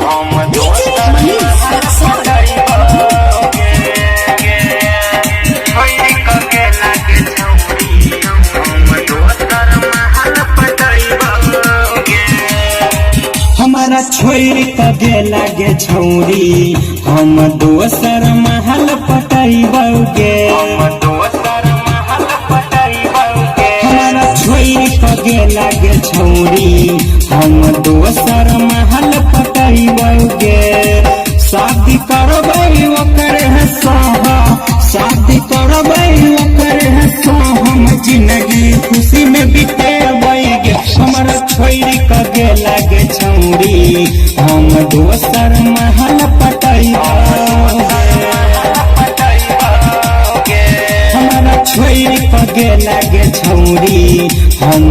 हम DJ Manish Raxaul. हमारा छोड़ के लागे छौरी, हम दोसर महल पटैबौगे। हमारा छोड़ के लागे छौरी, हम दोसर महल पटैबौगे। शादी करबै ओकर है सोहा, शादी करबै ओकर है सोहा, हम जिंदगी खुशी में बितेबै गे। हमारा छोड़ के लागे छौरी, हम दोसर महल पटैबौगे। हमारा छोड़ के लागे छौरी, हम